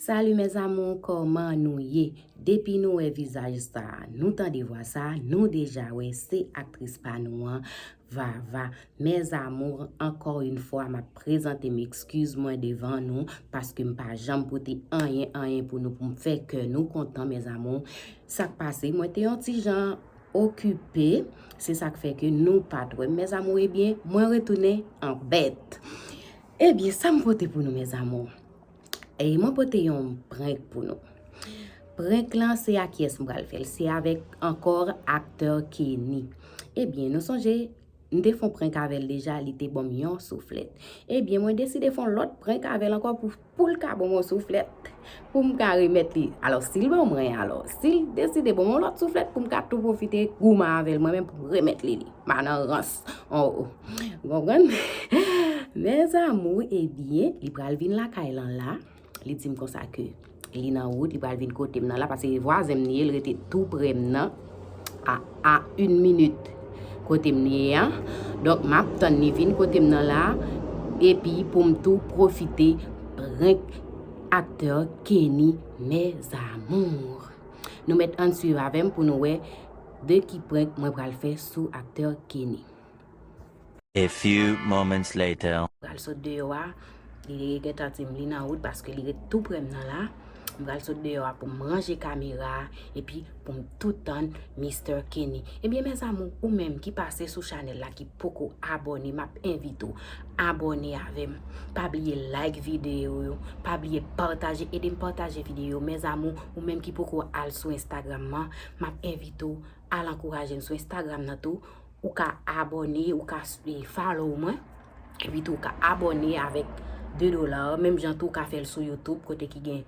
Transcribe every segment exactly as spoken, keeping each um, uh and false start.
Salut mes amours, kòman nou ye? Depi nou wè vizaj sa, nou tande vwa sa, nou deja wè se aktris pa nou an, Vava. Mes amours, encore une fois, m ap prezante m ekskiz mwen devan nou, paske m pa janm pote anyen, anyen pou nou, pou m fè kè nou kontan, mes amours. Sa k pase, mwen te yon ti jan okipe, se sa k fè ke nou pa t wè m, mes amours. Ebyen, mwen retounen an bèt. Ebyen, sa m pote pou nou, mes amours? E mwen pote yon prank pou nou. Prank lan, se a kiyès m pral fè l? Se avèk ankò aktè Kenny. Ebyen, nou sonje, m te fè yon prank avè l deja, li te ban m yon souflèt. Ebyen, mwen deside fè yon lòt prank avè l ankò pou, pou l ka ban m yon souflèt, pou m ka remèt li. Alò, si l ban mwen, alò, si l deside ban m yon lòt souflèt, pou m ka tou pwofite goumen avè l, mwen menm pou m remèt li li. M pa nan rans. Oh, oh. Ou konprann? Mes amours, ebyen, li pral vin lakay lan la. Li di m konsa ke li nan wout, li pral vin kote m nan la, paske vwazen m li ye, li rete tou pre m nan, a, a yon minit kote m ye a. Donk, m ap tann li vin kote m nan la, epi pou m tou pwofite prank aktè Kenny, mes amours. Nou mèt ann swiv avè m pou nou wè de ki prank mwen pral fè sou aktè Kenny. A few moments later. Pral sot deyò a, li gentan di m li nan wout paske li ret tou pre m nan la. M pral sot deyò a pou m ranje kamera a, epi pou m tou tann Mister Kenny. Ebyen, mes amours, ou menm ki pase sou chanèl la, ki poko abòne, m ap envite w abòne avè m. Pa bliye like videyo yo, pa bliye pataje, ede m pataje videyo yo. Mes amours, ou menm ki poko al sou Instagram lan, m ap envite w al ankouraje m sou Instagram nan tou. Ou ka abòne, ou ka s-, e, follow mwen. Epi tou, ou ka abòne avèk de dola. Menm jan tou, ou ka fè l sou YouTube, kote ki gen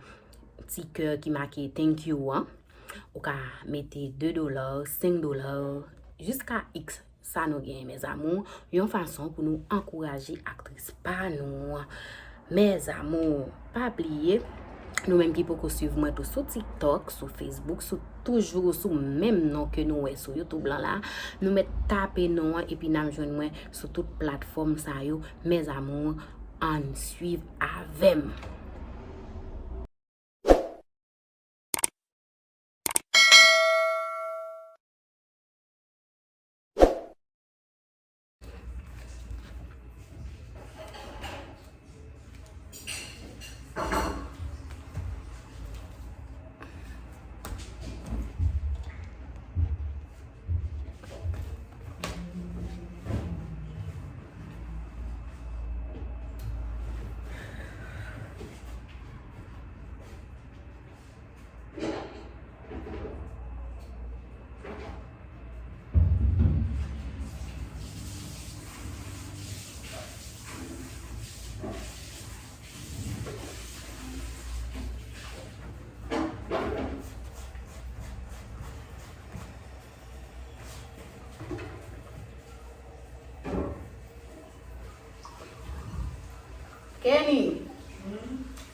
ti kè ki make thank you an. Ou ka mete de dola, senk dola, jiska X sa nou genyen, mes amours, yon fason pou nou ankouraje aktris pa nou an. Mes amours, pa bliye, nou menm ki poko swiv mwen tou sou TikTok, sou Facebook, sou toujou sou menm non ke nou wè sou YouTube lan la, nou mèt tape non an epi n ap jwenn mwen sou tout platfòm sa yo. Mes amours, ann swiv avè m. Kenny,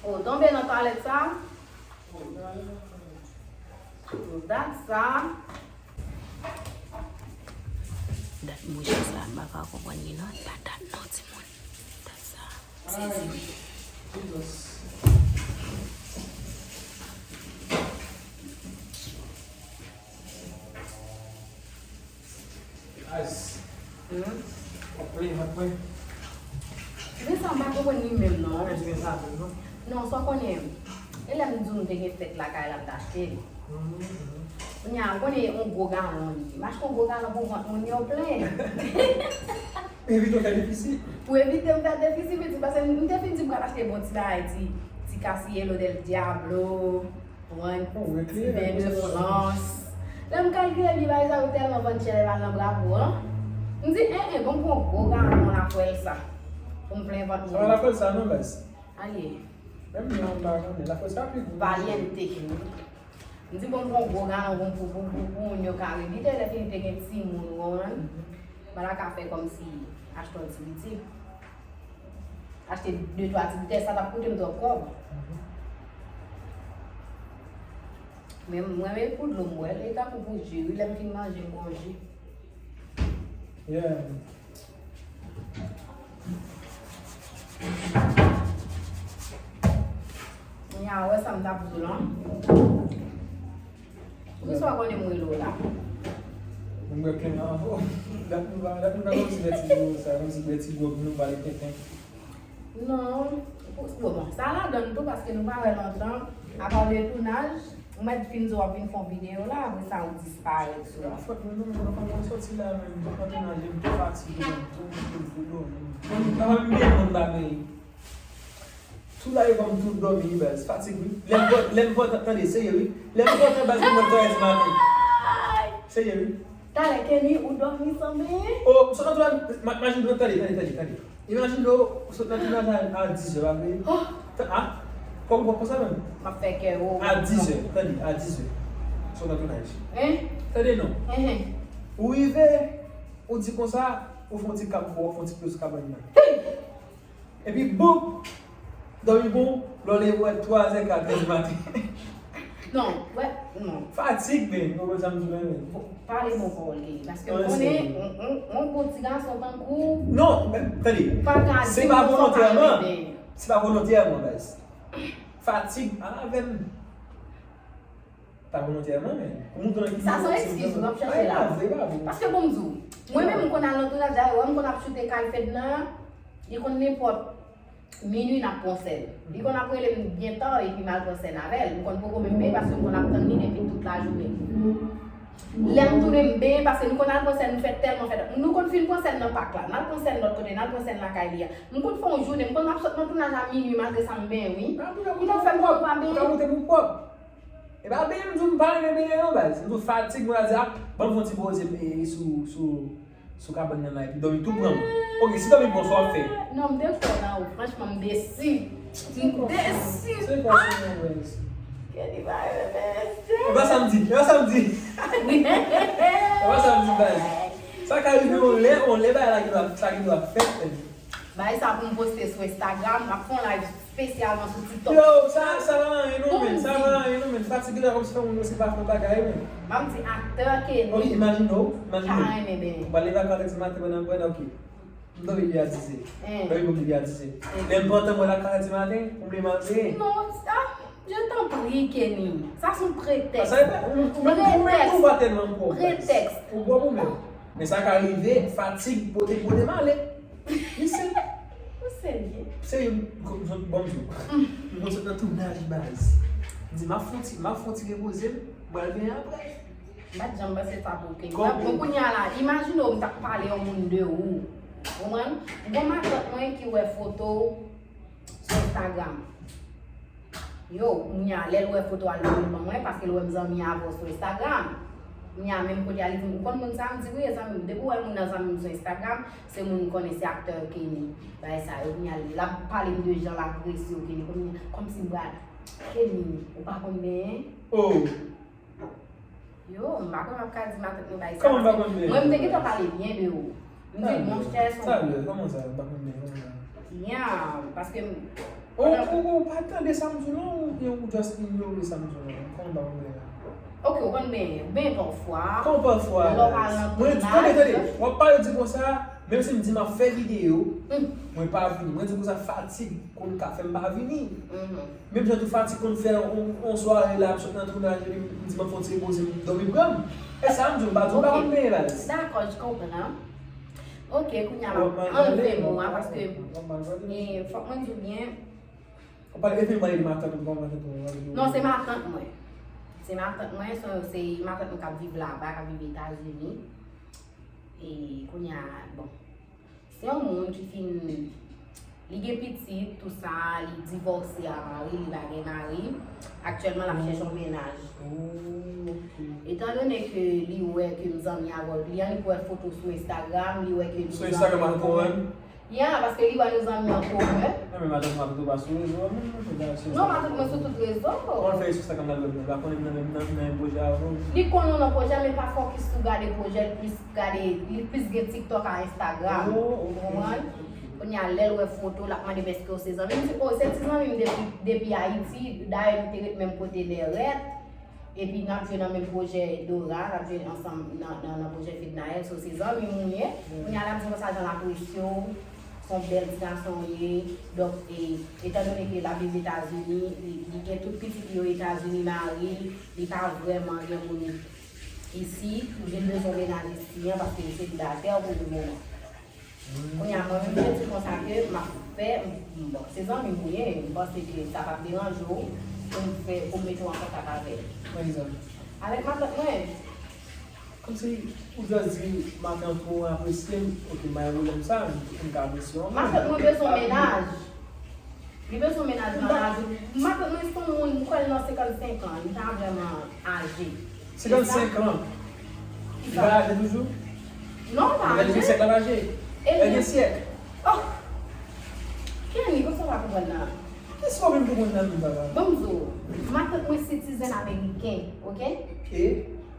ou tonbe nan twalèt sa? Dat sa. Dat mouche sa, m pa ka konprann li non. Li pa dat non, timoun. Dat sa. Sezi wi. Ice. Hmm? Wap plen vant mwen. Men sa m pa konprann li menm non. Mwen di men sa menm non. Non, sa w konnen. E lè m di w m te gen fèt lakay la, m t achte li. Hmm. Kounye a, ou konnen yon gwo galon li ye. M achte yon gwo galon pou vant moun yo plen. Evite w fè defisi. Pou evite m fè defisi, men ti paske m te fin di m pral achte bon ti bagay, ti, ti cacielo del diablo. Mwen, ti ven de Frans. Lè m kalkile byen bagay sa yo tèlman vann chè lè m al nan Bravo an. M di, en, en, bon, m pran gwo galon lakwèl sa. Pou m plen vant mwen. Sa pa lakwèl sa non, baz. Alye. Menm jan m pa konnen, lakwèl sa pi gwo. Valiente. M di, bon, m pran gwo galon pou, pou, pou, pou moun yo ka rebite, lè fini te gen timoun, ou konprann? M pa ta ka fè kòmsi achte yon ti biti. Achte de twa ti boutèy, sa t ap koute m twòp kòb. Men mwen, men pou dlo m bwè l, e tankou pou ji wi, lè m fin manje, m pran ji. Yeah. Ya, wè sa m t ap di w lan. Poukisa w konnen m rele w la? Mwen mwen plen nan avè w. Dat nou pa, dat nou pa kòmsi bèt ti gwo sa, kòmsi bèt ti gwo pou nou pale tenten. Non, pou, bon, bon, sa ladan l tou paske nou pa wè lontan. Apa de tounaj, ou mèt fin di w ap vin fè yon videyo la, apre sa ou disparèt sou la. Fòt mwen non, mwen pa konn sòti la menm, mwen pa konn naje, m tou fatige, m tou, m tou, m tou dòmi. Mwen pa menm gen moun bagay. Tou la e kòm tou dòmi wi baz, fatig wi. Lè m pran, lè m pran, tande, serye wi. Lè m pran baz pou mwen trè di maten. Serye wi. Talè Kenny ou dòmi sanble. Oh, sot nan tou la, ma- majin dlo, tande, tande, tande, tande. Imajine w sot nan tounaj a, a dizè, pa vre? Oh. Ta- A? Kòm w konsa menm? M ap fè kè ou. A dizè, tande, a dizè. Sot nan tounaj. Hein? Tande non. Hein, hein. Ou rive, ou di konsa, ou fè yon ti kab fò, ou fè yon ti pye sou kabann nan. Epi boup! Dòmi bon, lè w leve w wè twazè, katrè di maten. Non, wè, non. Fatig, men, ou konprann sa m di w la, men. Bon, pale bon pawòl, Kenny, paske m konnen, on, on, on bon ti gason tankou. Non, men, tande, se pa volontèman, se pa volontèman, baz. Fatig, al avè m. Pa volontèman, men. Ou monte nan ki nivo. Sa se yon eskiz ou ap chèche la. Ay, pa vre, pa vre. Paske bon, m di w, mwen menm, m konn al nan tounaj, dayè, wè, m konn ap choute kay Fedna, li konn nenpòt minui n ap pran sèn. Li konn ap rele m byen ta, epi m al pran sèn avè l. M konn poko menm benyen, paske m konn ap tann li depi tout lajounen. Lè m tounen, m benyen, paske nou konn al pran sèn, nou fè tèlman fè. Nou konn fin pran sèn nan pak la, n al pran sèn lòt kote, n al pran sèn lakay li a. M konn fè yon jounen, m konn ap sot nan tounaj a minui, malgre sa m benyen, wi. M konn fè m konn pa benyen. Ou ka monte pou pwòp. E pa benyen m di w m pa renmen benyen non baz. M di w fatig mwen la di a, ban m fè yon ti poze m e sou sou sou kabann nan la epi dòmi tou pran m. Ok, si dòmi pran w sa w ap fè? Non, m deklè nan ou. Franchman, m desi. M desi. Se kwa se yon baz? Kenny pa renmen mesye. E pa sa m di, e pa sa m di. E pa sa m di baz. Sa ka rive yon lè, yon lè bagay la ki dwa, sa ki dwa fèt. Bay sa pou m poste sou Instagram, m ap fè yon live espesyalman sou TikTok. Yo, sa, sa pa anyen non, men. Sa pa anyen non, men. Fatig la kòmsi fè moun yo se pa fè bagay, men. M ap di aktè Kenny. Ok, imajine w, imajine w. Pa renmen benyen. Ou pral leve a kat è di maten pandan, pandan, ok. M dòmi depi a dizè. Dòmi bon depi a dizè. Lè m pantan mwen la kat è di maten, ou vle m al benyen? Non, sa, je t'en prie, Kenny. Sa se yon pretèks. Sa e pa, ou, ou menm, ou menm tou pa tèlman pwòp. Pretèks. Ou pwòp ou menm. Men sa ka rive, fatig, pote, pote m ale. Li se. Ou serye? Serye, m, m, m, bon, m di w. M konn sot nan tounaj baz. M di, m ap fè yon ti, m ap fè yon ti repoze m, m pral benyen apre. M pa t janm panse sa pou Kenny. Bon, kounye a la, imajine w m t ap pale yon moun de ou. Ou konprann? Gon matant mwen ki wè foto w sou Instagram. Yo, kounye a, lè l wè foto a, l voye l ban mwen, paske l wè m zanmi avè w sou Instagram. Kounye a, menm kote a, li di m, ou konn moun sa? M di, wi, e zanmi m. Depi w wè moun nan zanmi m sou Instagram, se moun m konnen, se aktè Kenny. Bagay sa yo, kounye a, l ap pale m de jan l apresye w, Kenny. Kounye a, kòmsi m pral, Kenny, ou pa konn benyen? Oh! Yo, m pa konn m ap ka di matant mwen bagay sa. Kòman m pa konn byen? Mwen, m te gentan pale byen de ou. M di, monchè, se yon... Talè, kòman sa, m pa konn byen, kòman sa? Ya, paske m... Ou, ou, ou pa tande sa m di w non, oubyen ou just inyore sa m di w non? Kòman m pa konn byen la? Ok, ou konn byen, byen pafwa. Kòman pafwa? Lè w al nan tounaj. Mwen, tande, tande, w ap pale di konsa, menm si m di m ap fè videyo, mwen pa vini. Mwen di konsa, fatig konn ka fè m pa vini. Menm jan tou fatig konn fè yon, yon sware la, m sot nan tounaj, epi m di m ap fè yon ti repoze, m dòmi pran m. E sa m di w, m pa di w pa konn benyen baz. Dakò, je comprends. Ok, kounye a m ap anlve mo a, paske, e, fòk mwen di w byen. Ou pale, epi m pale de matant ou, matant ou, matant ou. Non, se matant mwen. Se matant mwen, se, se matant mwen k ap viv laba, k ap viv Etazini. E kounye a, bon. Se yon moun ki fin, li gen pitit, tou sa, li divòse a mari, li pa gen mari. Aktyèlman, l ap chèche yon mennaj. Oh, ok. Etandone ke li wè ke m zanmi avè yon kliyan, li wè foto sou Instagram, li wè ke nou zanmi an komen. Ya, paske li wè nou zanmi an komen. Non, men matant matant ou pa sou rezo a menm non, se pa sou... Non, matant mwen sou tout rezo. Kòman l fè sou Instagram la, li pa konnen m nan menm, nan, nan menm pwojè avè w? Li konnen w nan pwojè, men pa fokis sou gade pwojè, li plis gade, li plis gen TikTok a Instagram. Oh, ok. Ou konprann? Ok. Kounye a, lè l wè foto, l ap mande m èske w se zanmi m. M di, o, se ti zanmi m depi, depi Ayiti. Dayè, nou te ret menm kote nèrèt. Epi, n ap jwe nan menm pwojè Dora, n ap jwe ansanm nan, nan, nan pwojè Fednaelle. So, se zanmi m ou ye. Kounye a, l ap di konsa, jan l apresye w. Se yon bèl ti gason w ye. Donk, e, etandone ke l ap viv Etazini, li, li gen tout pitit li yo Etazini, mari l, li pa vrèman gen moun isi, li vin bezwen mennaj isi an, paske li selibatè pou le moman. Kounye a, mwen menm, je di konsa ke m ap fè, m, m, bon, se zanmi m ou ye, m panse ke sa p ap deranje w pou m fè, pou m mete w an kontak avè l. Pa egzanp? Avèk matant mwen. Kòmsi ou just di, matant ou apresye m, ok, m bay pwoblèm sa, m, m ka apresye w. Matant mwen bezwen mennaj. Li bezwen mennaj nan laj. Matant mwen se yon moun, m kwè l nan senkannsenk an, li pa vrèman aje. Senkannsenk an? Li pa aje toujou? Non, li pa aje. Li gen syèk l ap aje. Li gen syèk. Oh! Kenny, kòman w pa konprann nan? Kisa w vin pou konn nan menm, papa? Ban m di w, matant mwen sitizen ameriken, ok? E?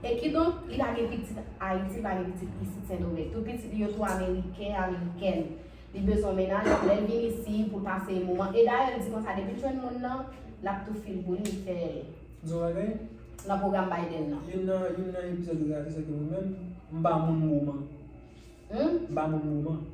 E kidonk, li pa gen pitit Ayiti, li pa gen pitit isit Sendomeng. Tout pitit li yo tou ameriken, amerikèn. Li bezwen mennaj, lè l vin isi pou l pase moman. E dayè, l di konsa, depi l jwenn moun nan, l ap tou fil pou li, li fè l. Di w bagay? Nan pwogram Biden nan. Youn nan, youn nan epizòd yo gade, se ke mwen menm, m pa moun moman. Hmm? M pa moun moman.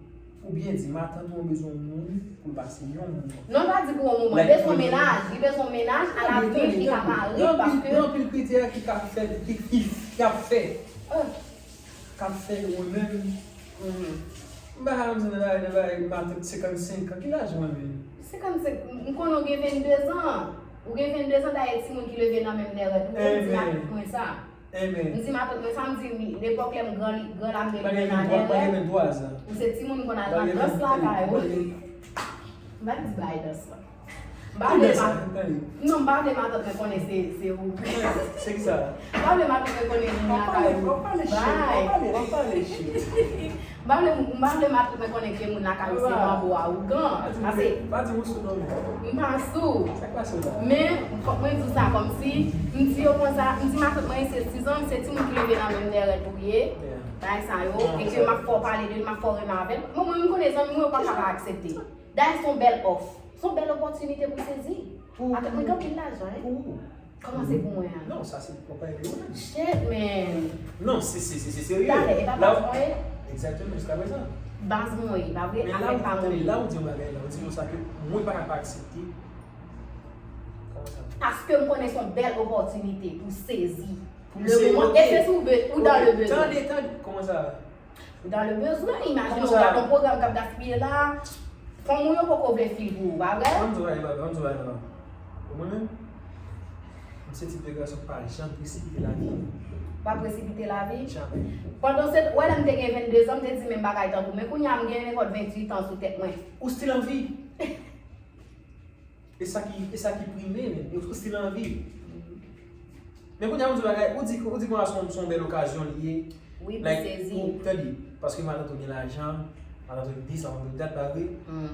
Ou byen di, matant ou bezwen yon moun pou l pase yon moman. Non, l pa di pou yon moman. Li bezwen mennaj. Li bezwen mennaj alavni ki ka pare, paske gen anpil kritè ki ka fè, ki, ki, ki ap fè. K ap fè mwen menm. M pa ka rantre nan bagay, nan bagay matant senkannsenk an. Ki laj mwen menm? Senkannsenk, m konnen w gen venndezan. Ou gen venndezan, dayè timoun ki leve nan menm lè rèd ou, m di matant mwen sa. M di matant mwen sa, m di, lepòk lè m gran, gran la m te leve nan lè rèd. Ou se timoun konn al nan dans lakay ou. M pa di bay dans la. M pa vle matant. Non, m pa vle matant mwen konnen se, se ou. Se ki sa? M pa vle matant mwen konnen moun lakay ou. W ap pale, w ap pale shit, w ap pale, w ap pale shit. M pa vle, m pa vle matant mwen konnen ke moun lakay ou se manbo a ougan. Pase. Pa di m ou sou non men. M pa sou. Sa k pase w la? Men, fòk mwen di w sa kòmsi, m di yo konsa, m di matant mwen se Sizann, se timoun ki leve nan menm lè rèd ou ye. Bagay sa yo, e ke m ap fè w pale de l, m ap fè w renmen avè l. Bon, mwen, m konnen zanmi mwen yo pa ka pa aksepte. Dayè, se yon bèl òf. Se yon bèl opòtinite pou sezi. Pou, matant mwen gen anpil lajan, wi. Pou ou? Kòman se pou mwen an? Non, sa se pwòp bagay ou menm. Shit, man. Non, se, se, se, se serye. Talè, e pa baz mwen ye? Egzakteman, jiska prezan. Baz mwen ye, pa vre? Afè pa mwen ye. La ou di yon bagay la, ou di konsa ke mwen pa ka pa aksepte. Kòman sa? Paske m konnen se yon bèl opòtinite pou sezi. Pou le moman, e se si w be-, ou dan le bezwen. Tande, tande, kòman sa? Ou dan le bezwen, imajine w gade yon pwogram k ap gaspiye la, fanm ou yo poko vle fil pou ou, pa vre? Ban m di w bagay, ban m di w bagay, non. Mwen menm, m se tip de gason k pa janm presipite lavi. Pa presipite lavi? Jamè. Pandan se, wè lè m te gen venndezan, m te di menm bagay tankou, men kounye a m gen nenpòt ventuit an sou tèt mwen. Ou still anvi? E sa ki, e sa ki prime, men, ou still anvi. Men kounye a, ou di bagay, ou di, ou di konsa se yon, se yon bèl okazyon li ye. Wi, pou sezi. Like, ou, tande, paske matant ou gen lajan, matant ou gen dis, matant ou gen dat, pa vre?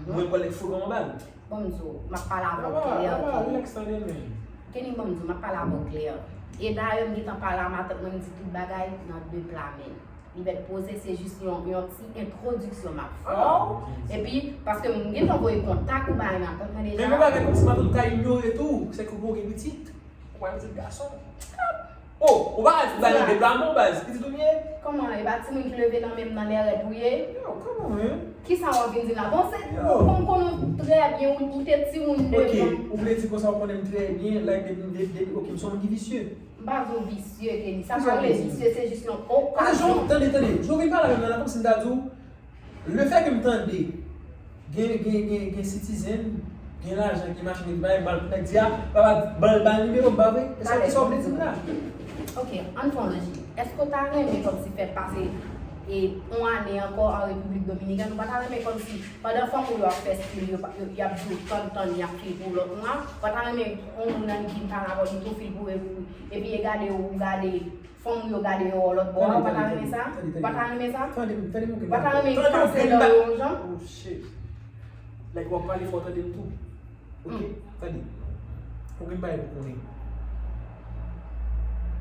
Mwen, pral fou kòman bal. Bon, m di w, m ap pale avè w klè, Kenny. Relax, tande, men. Kenny, bon, m di w, m ap pale avè w klè. E dayè, m gentan pale a matant mwen, m di tout bagay nan de pla men. Li mèt poze, se jis yon, yon ti entwodiksyon m ap fè w. Epi, paske m gentan voye kontak ou bay matant mwen deja. Men yon bagay kòmsi matant ou ka inyore tou, se ke ou gen pitit. Ou pa pitit gason. Oh, ou pa al bay nan deplaman, baz. Pitit ou m ye? Kòman, e pa timoun ki leve nan men m nan lè rèd ou ye? Yo, kòman, men? Kisa w ap vin di la? Bon, se, bon, m konnen w trè byen, ou, ou te timoun devan. Ok, ou vle di konsa ou konnen m trè byen, like, depi, depi, depi, ok, m se yon moun ki visye. M pa di w visye, Kenny. Sa pa vle visye, se jis yon okazyon. Tande, tande. Jan w vin pale avè m nan la, kòmsi m ta di w, lefètke m tande gen, gen, gen, gen sitizen, gen lajan, gen machin, gen bagay, m pral nèg di a, papa, ban l, ba l nimewo m, pa vre? E sa, e sa w vle di m la? Ok, ann fè yon lojik. Èske w ta renmen kòmsi fè pase, e, yon ane ankò an Repiblik Dominikèn? Ou pa ta renmen kòmsi, pandan fanm ou yo ap fè stil, yo, yo, y ap di w tann, tann, y ap fil pou lòt mwa, ou pa ta renmen yon moun nan ki pa rapò ditou fil pou, epi, epi e gade w, ou gade fanm ou yo gade yo lòt bò a, ou pa ta renmen sa? Ou pa ta renmen sa? Ou pa ta renmen kase dan yo yon jan? Oh shit. Like, w ap pale fò, tande m tou. Ok, tande. Ou gen bagay pou konnen.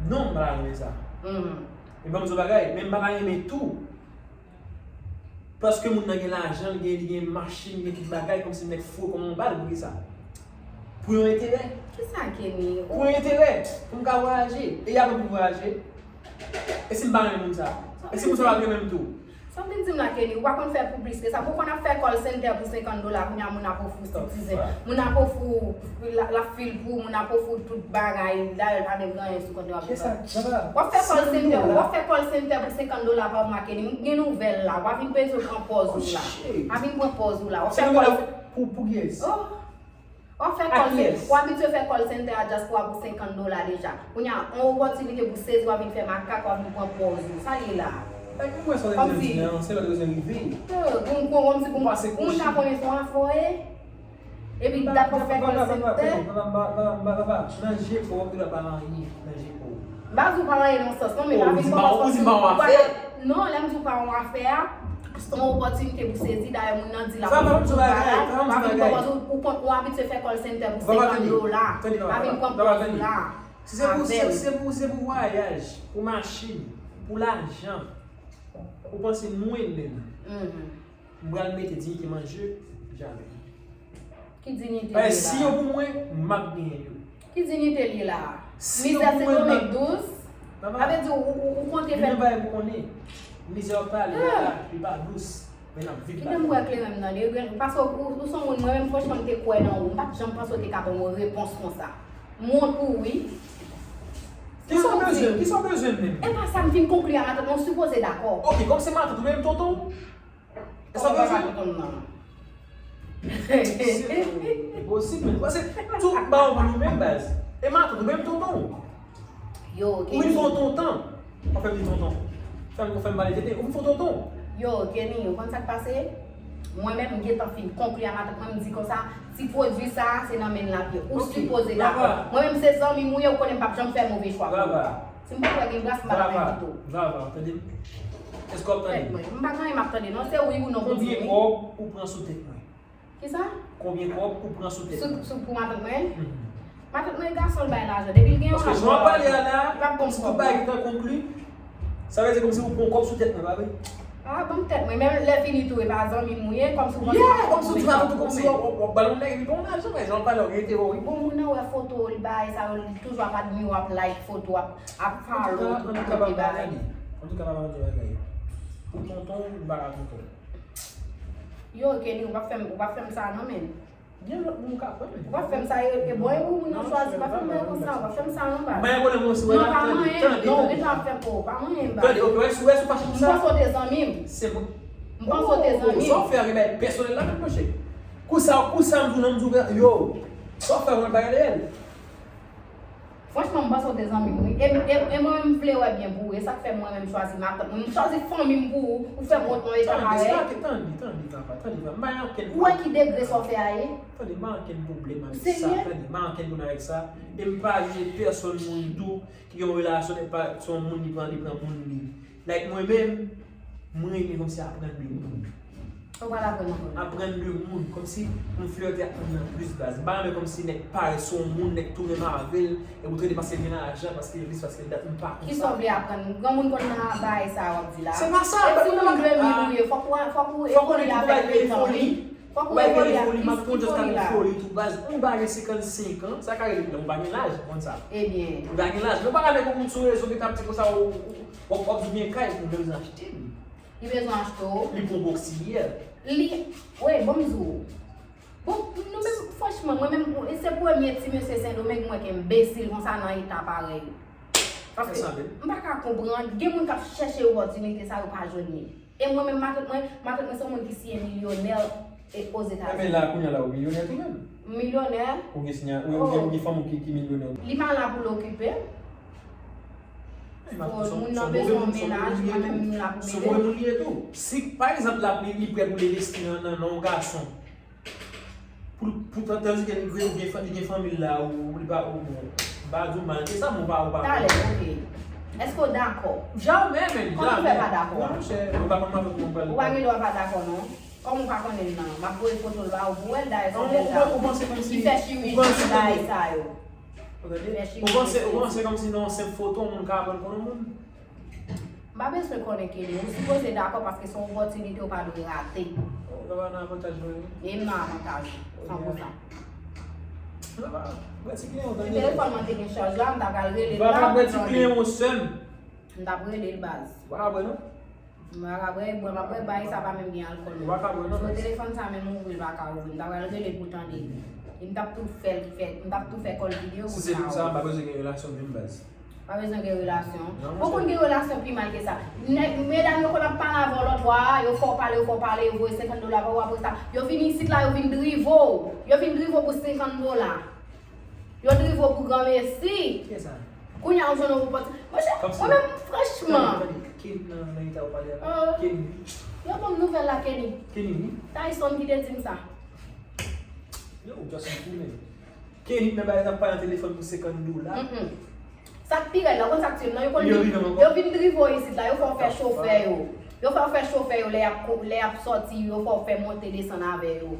Non, m pa ta renmen sa. Men ban m di w bagay, men m pa ta renmen tou. Paske moun nan gen lajan, li gen, li gen machin, li gen tout bagay, kòmsi nèg fou kòm yon bal, poukisa? Pou yon enterè. Kisa, Kenny? Pou yon enterè, pou m ka vwayaje. E y ap anvi vwayaje. E si m pa renmen moun sa? E si moun sa pa t renmen m tou? Sa w vin di m la, Kenny, ou pa konn fè pou plis ke sa. Pou konn ap fè call center pou senkant dola, kounye a moun ap ofri striptize, moun ap ofri w, l ap fil pou ou, moun ap ofri w tout bagay, dayè l pa dwe gen anyen sou kont li w ap fè. W ap fè call center, w ap fè call center pou senkant dola pa mwa, Kenny. M gen nouvèl la, w pa vin peze w pran pòz ou la. Pa vin pran pòz ou la. W ap fè call center pou, pou kiyès? W ap fè call center. Ou abitye fè call center a dyaspora pou senkant dola deja. Kounye a, yon opòtinite pou sezi, w ap vin fè makak, w ap vin pran pòz ou. Sa l ye la? Kòmsi. Mwen sa w te di an, se lè w te bezwen rive. Kòmsi pou moun ta konnen se yon afè w ye. Epi dat w ap fè call center. Nan je pa w ap dwe pa anyen. Nan je pa w. M pa di w pa anyen nan sans non, men pa vin pran pòz ou. Non, lè m di w pa yon afè a, se yon opòtinite pou sezi. Dayè, moun nan di l ap ofri w bagay, pa vin pran pòz ou, ou konn ou abitye fè call center pou senkant dola. Pa vin pran pòz ou la. Si se pou, si se pou, se pou vwayaj, pou machin, pou lajan, ou panse mwen menm, m pral mete diyite m an je? Jamè. Ki diyite li la? Paske si yo pou mwen, m ap genyen yo. Ki diyite li la? Si yo pou mwen, m ap. Sa vle di ou, ou, ou konte fè. Gen yon bagay pou konnen. Mizè w ap pale la, li pa dous. Men n ap viv ladan. Kite m bwè kleren m nan, paske ou, ou se yon moun, mwen menm, franchman, m te kwè nan ou. M pa t janm panse w te ka ban m yon repons konsa. M wont pou ou, wi. Kisa w bezwen? Kisa w bezwen menm? E pa sa m fin konkli a matant mwen, ou sipoze dakò. Ok, kòm se matant ou menm tonton w? E sa w bezwen? Tonton m nan. Se posib menm. Paske tout ba w pou nou menm baz. E matant ou menm tonton w? Yo, Kenny. Ou vin fè yon tonton. Ou fè m vin tonton. Fè m, ou fè m pale tete. Ou vin fè yon tonton. Yo, Kenny, ou konn sa k pase? Mwen menm, m gentan fin konkli a matant mwen, m di konsa, ti pwodui sa a, se nan men l l ap ye. Ou sipoze dakò. Mwen menm, se zanmi m ou ye, ou konnen m p ap janm fè move chwa pou ou. Si m pa wè gen gras, m pa t ap envite w. Vava, tande m. Èske w ap tande m? Mwen, m pa gen anyen m ap tande non, se wi ou non pou di wi. Konbyen kòb ou pran sou tèt mwen? Kisa? Konbyen kòb ou pran sou tèt mwen? Sou, sou pou matant mwen? Matant mwen, gason l bay lajan. Depi l gen yon lajan. Paske jan w pale a la, si tout bagay gentan konkli, sa vle di kòmsi ou pran yon kòb sou tèt mwen, pa vre? Ah, ban m tèt mwen. Menm lè fini tou, e pa zanmi m ou ye, kòmsi w panse w ap pran kòb mwen. Kòmsi w di matant ou, kòmsi w ap, w ap ba l yon nèg, epi bon, lajan, men jan w pale, w gen enterè, wi. Bon, moun nan wè foto w, li bay sa yo, li toujou ap admire w, ap like foto, ap, ap follow tout kote bagay. Antouka, papa m ap di w bagay. Ou tonton, ou pa ka tonton. Yo, Kenny, ou p ap fè m, ou p ap fè m sa non, men. Gen lòt moun ou ka pran. Ou p ap fè m sa, e, e bon, e ou moun nan chwazi, pa fè m bagay konsa, ou p ap fè m sa non, baz. M pa gen pwoblèm, mwen, si w wè m ap tande, tande, tande. Non, ou gentan ap fè po, pa manyen m, baz. Tande, ok, wè si, wè si w fache pou sa. M panse w te zanmi m. Se bon. M panse w te zanmi m. Sa w fè a gen bagay pèsonèl ladann, monchè. Kou sa, kou sa m di w nan, m di w, yo. Sa w fè a gen bagay reyèl. Franchman, m panse w te zanmi m, wi. E, e, e mwen menm, m vle wè byen pou ou. E sa k fè mwen menm, m chwazi matant mwen. M chwazi fanmi m pou ou. Ou fè m wont nan eta parèy. Tande, tande, tande, papa, tande, papa. M pa gen ankenn pwoblèm. Ou wè ki degre sa w fè a ye? Tande, m pa gen ankenn pwoblèm avèk sa. Tande, m pa gen ankenn pwoblèm avèk sa. E m pa jije pèsonn moun tou ki gen yon relasyon, se pa, se yon moun li pran, li pran moun li. Like, mwen menm, mwen renmen kòmsi aprann de moun. Ou pral aprann ankò. Aprann de moun, kòmsi m flète ak moun nan plis baz. M pa renmen kòmsi nèg parèt sou yon moun, nèg tou renmen avè l, epi ou trete paske l gen lajan, paske l ris, paske l dat, m pa konsa. Kisa w vle aprann? Granmoun konn nan bagay sa a w ap di la. Se pa sa, e si moun de mil ou ye, fòk ou, fòk ou evolye avèk letan, wi. Fòk ou evolye ak ki foli la. Ou pa gen foli, m ap tonjè sa gen foli tou baz. Ou pa gen senkannsenk an, sa ka rele, ou pa gen laj, ou konn sa. Ebyen. Ou pa gen laj. Men ou pa ka vin kon moun sou rezo ki t ap di konsa, w, w, w, w ap di byen kay, ou bezwen achte l. Li bezwen achte w. Li pran boksiyè. Li, wi, bon, m di w. Bon, nou menm, franchman, mwen menm, se premye ti mesye Sendomeng mwen ki enbesil konsa nan eta parèy. Paske m pa ka konprann, gen moun k ap chèche opòtinite sa yo pa jwenn li. E mwen menm, matant mwen, matant mwen se yon moun ki siyen milyonè e Ozetazini. Enben la, kounye a la, ou milyonè tou menm. Milyonè? Ou gen sinya, ou gen, ou gen fanm ou ki, ki milyonè. Li pa la pou l okipe m. Moun nan bezwen yon mennaj, mwen menm m la pou mete l. Se yon move moun li ye tou. Si, pa egzanp, l ap, li, li prè pou l envesti nan, nan, nan yon gason. Pou, pou tan, tandiske li gen, li gen, li gen fanmi l la, ou, ou li pa, ou, bon, m pa di w mal, se sa, men ou pa, ou pa. Talè, ok. Èske w dakò? Jamè, men, jamè. Kòman w fè pa dakò a? Non, monchè, ou pa konn mwen avèk mwen pral. Ou pa gen dwa pa dakò, non. Kòm ou pa konnen l nan, m ap voye foto l ba ou pou w wè l, dayè se bèl sa. Ou panse kòmsi, li fè chiriji bagay sa yo. Ou tande? Ou panse, ou panse kòmsi nan yon senp foto, yon moun ka aprann konnen yon moun? M pa bezwen konnen Kenny, ou sipoze dakò paske se yon opòtinite ou pa dwe rate. Ou pa nan avantaj mwen, wi. E m nan avantaj ou, san pou san. Papa, bwè ti kleyon, tande. Si telefòn mwen te gen chaj la, m ta pral rele l la. Papa, bwè ti kleyon, sè m. M t ap rele l baz. Ou pa ka bwè, non? M pa ka bwè, bwè, m ap bwè, bagay sa pa menm gen alkòl menm. Ou pa ka bwè, non. So, telefòn sa menm ouvri, l pa ka ouvri. M ta pral rele l pou tande. E m t ap tou fè l fè, m t ap tou fè kòl videyo pou sa. Si se pou sa, m pa bezwen gen relasyon menm baz. Pa bezwen gen relasyon. Ou konn gen relasyon pi mal ke sa. Nèg, medam yo konn ap pale avè w lòt bò a, yo fè w pale, yo fè w pale, yo voye senkant dola ba ou, apre sa, yo vin isit la, yo vin drive w. Yo vin drive w pou senkant dola. Yo drive w pou granmesi. Kiyès sa? Kounye a ou jwenn yon opòtinite. Monchè, mwen menm, franchman. Tande, tande, Kenny nan, nan eta w pale a. Kenny. Yo ban m nouvèl la, Kenny. Kenny, wi. Tyson ki te di m sa. Yo, ou just fou, men. Kenny nan bagay ap pale nan telefòn pou senkant dola. Mm-mm. Sa k pi rèd la, ou konn sa k tye m nan, yo konn vin, yo vin drive w isit la, yo fè w fè chofè yo. Yo fè w fè chofè yo lè y ap, lè y ap sòti, yo fè w fè monte desann avè yo.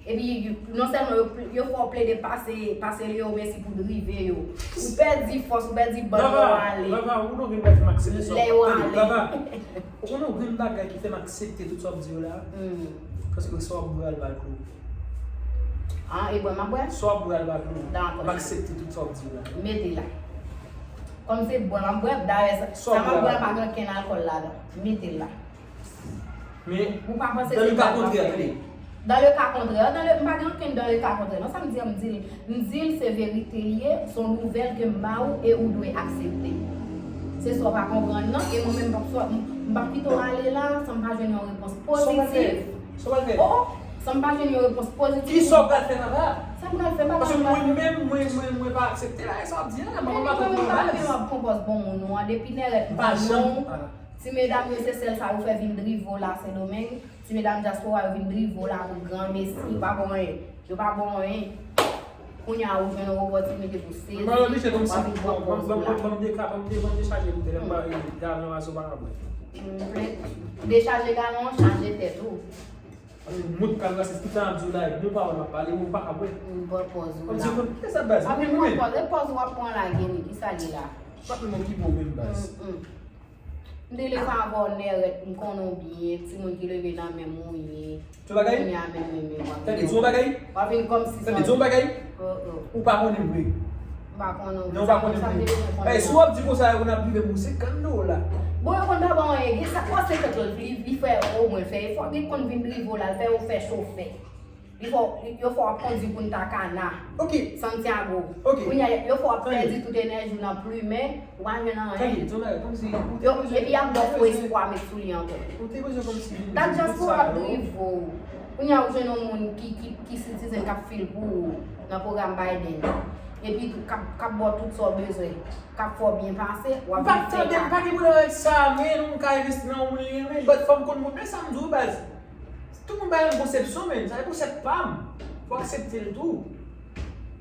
Epi, non sèlman yo, yo fè w plede pase, pase yo mèsi pou drive yo. Ou pèdi fòs, ou pèdi bann lè w ale. Vava, ou non vin pa fè m aksepte sa w ap pale. Lè w ale. Vava, ou konnen yon grenn bagay ki fè m aksepte tout sa w ap di yo la? Paske sa w ap bwè a l pa dlo. Ah, e bwè m ap bwè? Sa w ap bwè a l pa dlo. Dakò. M aksepte tout sa w ap di yo la. Mete l la. Kòm se bwè m ap bwè, dayè sa, sa m ap bwè a pa gen okenn alkòl ladan. Mete l la. Men, ou pa panse se bwè m ap bwè? Dans le cas contraire, tande. Dans le cas contraire, dans le, m pa gen okenn dans le cas contraire. Non, sa m di a, m di l, m di l se verite l ye, se yon nouvèl ke m ba ou e ou dwe aksepte. Se sa w pa konprann nan, e mwen menm m p ap swa, m, m p ap kite w ale la san m pa jwenn yon repons pozitif. Sa w pral fè? Oh, oh, san m pa jwenn yon repons pozitif. Kisa w pral fè, papa? Sa m pral fè, papa? Paske mwen menm, mwen, mwen, mwen pa aksepte la, e sa w ap di a la, mwen pa konprann baz. Mwen menm m ap pran pòz bon moun ou an, depi nèrèt m pa janm, ti medam yo se sèl sa yo fè vin drive w la Sendomeng, ti medam dyaspora yo vin drive w la pou granmesi, yo pa ba w anyen. Yo pa ba w anyen. Kounye a ou jwenn yon opòtinite pou sezi, w ap vin pran pòz ou la. Ban m dechaje pou tèlè, m pa, e, galon a zo pa ka bwè. Dechaje galon an, chaje tèt ou. Mwen ka rase tout tan ap di w la, bon pawòl m ap pale, ou pa ka bwè. M pran pòz ou la. Kòmsi, kòmsi, kisa baz? Mwen menm, wi. Pòz, e pòz ou ap pran la, Kenny, kisa li la? Pa menm okipe w menm baz. M te leve avè w nèrèt, m konnen w byen, timoun ki leve nan menm ou ye. Tout bagay? Kounye a menm, menm, menm, w ap vin, tande, di yon bagay? W ap vin kòmsi. Tande, di yon bagay? Oh, oh. Ou pa konnen m vre. M pa konnen w vre. Non, ou pa konnen m vre. Ey, si w ap di konsa, yo konn ap drive pou senkant dola. Bon, yo konn pa ba w anyen. Gen sa k fè senkant dola, li, li fè omwen fè efò. Gen konn vin drive w la, l fè yo fè chofè. Li fè w, yo fè w ap kondui Punta Cana, Santiago. Kounye a, yo fè w ap pèdi tout enèji w nan plimen, ou pa jwenn anyen. Yo, epi y ap ba w fo espwa met sou li ankò. Dat dyaspora ap drive w. Kounye a, ou jwenn yon moun ki, ki, ki citizen k ap fil pou ou nan pwogram Biden. Epi tou, k ap, k ap ba w tout sa w bezwen. K ap fè w byen pase, w ap viv fè kaka. M pa tande, m pa gen pwoblèm avèk sa, men yon moun ka envesti nan yon moun li renmen. But fò m konn moun, men sa m di w, baz. Tout moun bay yon konsepsyon, men sa se konsèp pa m. Fò aksepte l tou.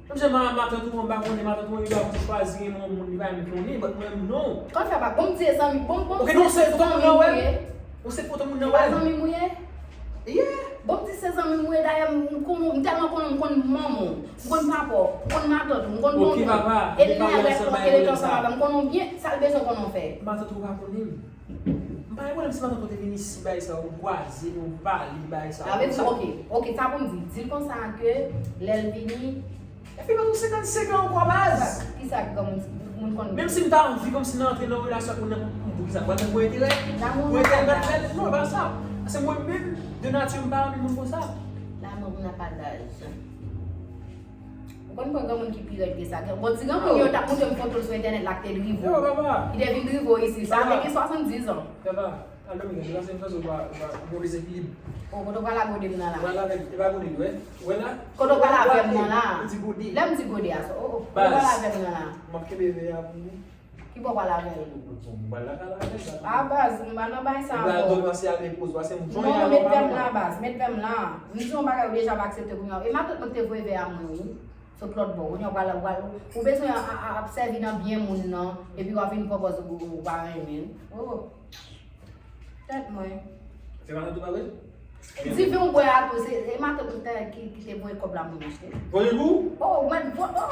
Menm jan ma, matant ou an, m pa konnen, matant ou an, li pa pou chwazi renmen yon moun, li pa menm konnen, but mwen menm non. Kòman fè pa? Bon, m di e zanmi, bon, bon, m di se zanmi m ou ye. Ou se poto moun nan wè. Se pa zanmi m ou ye? Yeah. Bon, m di se zanmi m ou ye, dayè, m, m konnen, m tèlman konnen, m konn manman w, m konn papa w, m konn matant ou, m konn tonton w. E li gen avèk ou, e li ansanm avè m, m konnen w byen, sa l bezwen konnen w fè. Matant ou pa konnen m. M pa gen pwoblèm si matant ou te vin isi bay sa, ou kwaze, ou pale bay sa. Sa vle di, ok, ok, sa pou m di, di l konsa ke lè l vini. Epi mwen tou senkannsenk an ankò baz. Kisa k granmoun, moun konn. Menm si m ta anvi kòmsi nan antre nan relasyon ak moun nan pou, pou kisa? Pou mwen enterè? Pou enterè m ap fè l? Non, e pa sa. Paske mwen menm, de nati, m pa renmen moun konsa. L'amour n'a pas d'âge. Ou konn pran granmoun ki pi rèd ke sa. Bon, ti granmoun yo t ap montre m foto l sou entènèt la ki te drive w. Ki te vin drive w isi. Sa te gen swasanndiz an. Al dòmi, gade, la se yon fason ou pa, ou pa, ou pa bezwen ekilib. O, kote w pral ak gode m nan la? Ou pral avè l, e pa gode l, wè. Ou wè la? Kote w pral avè m nan la? Ou di gode. Lè m di gode a, o, o, kote w pral avè m nan la? M ap kenbe vè a pou ou. Ki bò w pral avè l? Bon, m pral lakay la avè l la. A, baz, m pa nan bay sa ankò. Ou pral dòmi ansanm avè poz, paske m konnen. Non, met vè m la, baz, met vè m la. M di yon bagay ou deja pa aksepte kounye a. E matant mwen ki te voye vè a mwen, wi. Sot lòt bò. Kounye a w pral, w pral, ou bezwen a, a, a, ap sèvi nan byen moun nan, epi w ap vin pran pòz ou, ou pa renmen l. O. Tèt mwen. Se matant ou pa vre? Diven w bwè a tou, se, e matant ou te, ki, ki te voye kòb la pou m achte. Voye pou? O, mwen, vo-, o.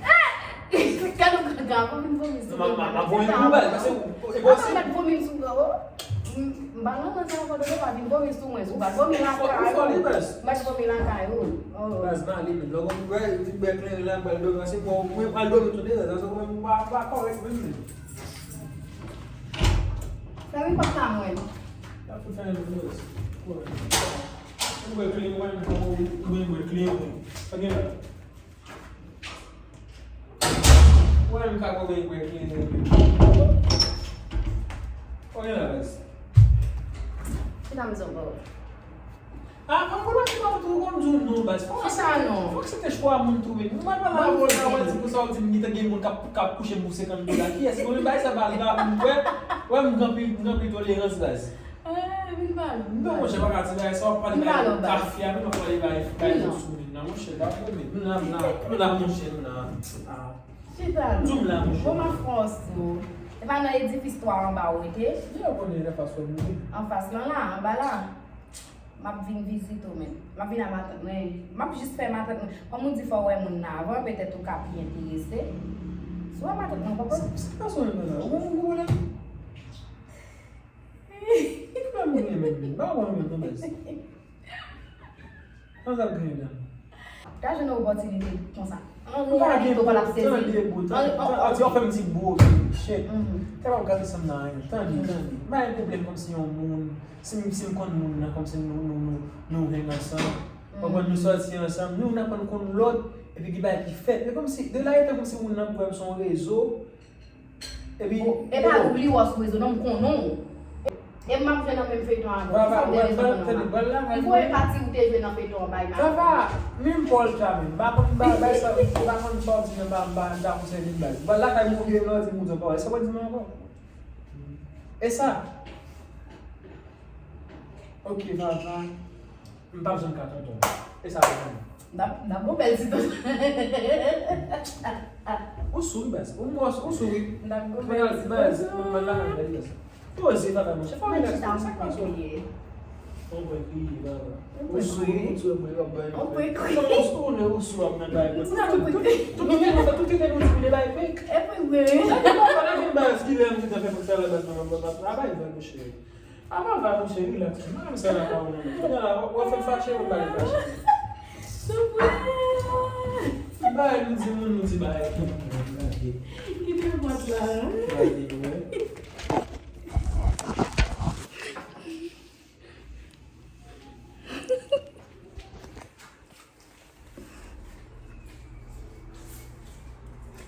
Eh! Kèl ou ganga, pou vin vomi sou mwen. M ap voye pou baz, paske ou, e posib. Mwen vomi sou mwen, o. M, m pa nan nan sa ankò, dodo pa vin vomi sou mwen, si w pa vomi lakay ou. Ou fò li, baz. Mwen vomi lakay ou. O. Baz, m ale, men. Lè w wè, ou fin bwè kleren la, m pral dòmi, paske mwen, mwen pral dòmi tou deyò, sa, sa, mwen, m pa, pa kòrèk menm, men. Sa vin pa ta mwen. La pou fè yon buzz. Mwen mwen klyen mwen, mwen mwen klyen mwen. Sa gen la. Mwen mwen ka kòbe mwen klyen mwen. Mwen la baz. Ki ta m di w bro? Ah, anpil moun ki pa tou konn di w non, baz. Fòk se te chwa moun tou, men. Mwen pale avè w la, wè, se pou sa w di m gentan gen moun k ap, k ap kouche m pou senkant dola. Kiyès? Mwen, men bagay sa pa, pa, wè, wè, m gen anpil, m gen anpil tolerans, baz. Eh, vin pale. Non, monchè, pa ka di bagay sa, w ap pale bagay tafya, men w ap pale bagay, bagay sou moun nan, monchè, pa pwoblèm. M la, m la, m la, monchè, m la. Ah. Chita. M la, monchè. Bon, m ap fè yon sou. E pa nan edifis twa anba w rete? Jan w konnen anfas wè m ye. Anfas lan la, anba la. M ap vin vizite w, men. M ap vin a matant mwen. M ap jis fè matant mwen. Kòm ou di fò w wè moun nan avan, petèt ou ka pi enterese. Si w wè matant mwen, papa. Se, se pa sa menm la. Ou konn gwo la? Ki pwoblèm ou gen menm? M pa wè w menm non, baz. An sa l gen la? Ta jwenn opòtinite konsa. An reyalite, w pa t ap sezi. Tande, bro, tande, tande, w fè m ti bro, shit. Te pa gade sa m nan anyen. Tande, tande. M pa gen pwoblèm kòmsi yon moun, si m, si m konn moun nan, kòmsi nou, nou, nou, nou hang ansanm. Ou konprann, nou sòti ansanm, nou, n aprann konn lòt, epi gen bagay ki fèt. Men kòmsi, de la, e te kòmsi moun nan pou wè m se yon rezo, Epi, bon, e pa oubli w sou rezo non, m konnen w. E m ap jwe nan menm feyton avè w. Ki sa w te bezwen nan la? M voye pati ou te jwe nan feyton an bay Madan. Vava, menm Paul ta menm. M pa konn bay, bay sa, m pa konn sa w di nan ba, ba, m ta konsèy vin bay. Ba lakay m oubyen lè w di m ou di ankò. E sa w di m ankò? E sa? Ok, Vava. M p ap janm ka tonton. E sa, tonton. M t ap, m t ap gon bèl ti tonton. Ou sou wi, baz. Ou mò, ou sou wi. M t ap gon bèl ti tonton. Baz, mwen la, baz. Poze, papa, monchè. Fò mwen chita, sa k pase w ye? On pwen kriye, baba. Ou sou, ou sou, ou sou, ou sou, ou sou, ou sou, ap nan bay. Tout, tout, tout, tout, tout, tout, tout, tout, bay pik. E pou vre. Sa ki pa pale de baz, ki lè m te fè pou sa la, baz, mwen, mwen, mwen, mwen, bay, bay, monchè. Apa va, monchè, rilaks. M pa renmen sa la pa ou non. Kounye a la, w ap fè m fache, ou pa gen fache. Souple. Ti bagay nou di moun, nou di bagay. Kite pòt la. Gade, wè.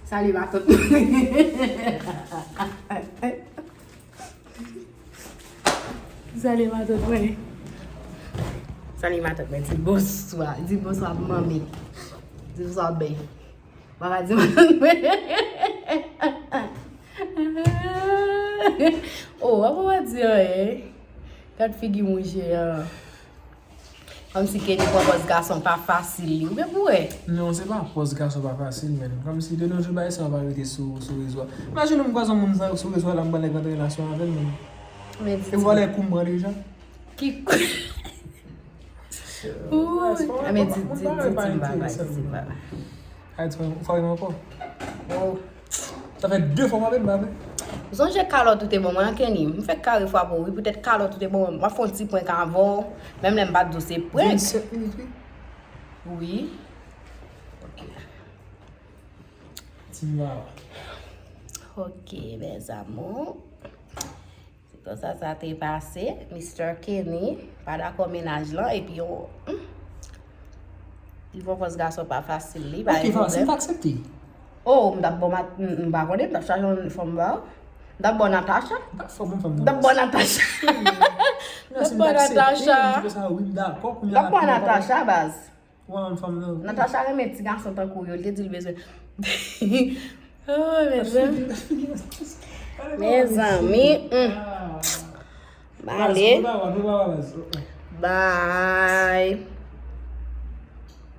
Salye matant mwen. Salye matant mwen. Salye matant mwen. Di bonswa. Di bonswa pou manmi. Di bonswa bèy. Papa di matant mwen. Oh, apa pa di anyen? Gad figi mouche an. Kòmsi Kenny pran pòz gason pa fasil li. Oubyen pou wè? Non, se pa pòz gason pa fasil, men. Kòmsi de nos jours bagay sa yo pa rete sou, sou rezo a. Imajine m kwaze yon moun sa sou rezo a la, m pral nèg antre relasyon avè l, men. Men e vòlè kou m pran deja. Ki kou? Ooh, men di, di, di, di m bagay, di, di m bagay. Ay, ou fè m ankò. Oh. Sa fè de fwa m ap vin ba vre. Sonje kalòt ou te ban mwen an, Kenny. M fèk kare frape w wi, poutèt kalòt ou te ban mwen. M ap fè yon ti prank avè w. Menm lè m pa t di w se prank. Vennsèt minit wi. Wi. Ok. Ti mwa. Ok, mes amours. Se konsa sa te pase. Mister Kenny pa dakò mennaj lan, epi yon, hmm, li pran pòz gason pa fasil, li pa gen pwoblèm. Ok, si m ta aksepte. Oh, m t ap ba w, m, m pa konnen, m t ap chache yon fanm ba w. M t ap ba w Natacha. M t ap fè w menm fanm nan. M t ap ba w Natacha. M t ap ba w Natacha. M t ap ba w Natacha, baz. Ou pa konn fanm nan. Natacha renmen ti gason tankou w yo, li te di l bezwen. Oh, mezanmi. Mezanmi, hmm. M ale. Bye.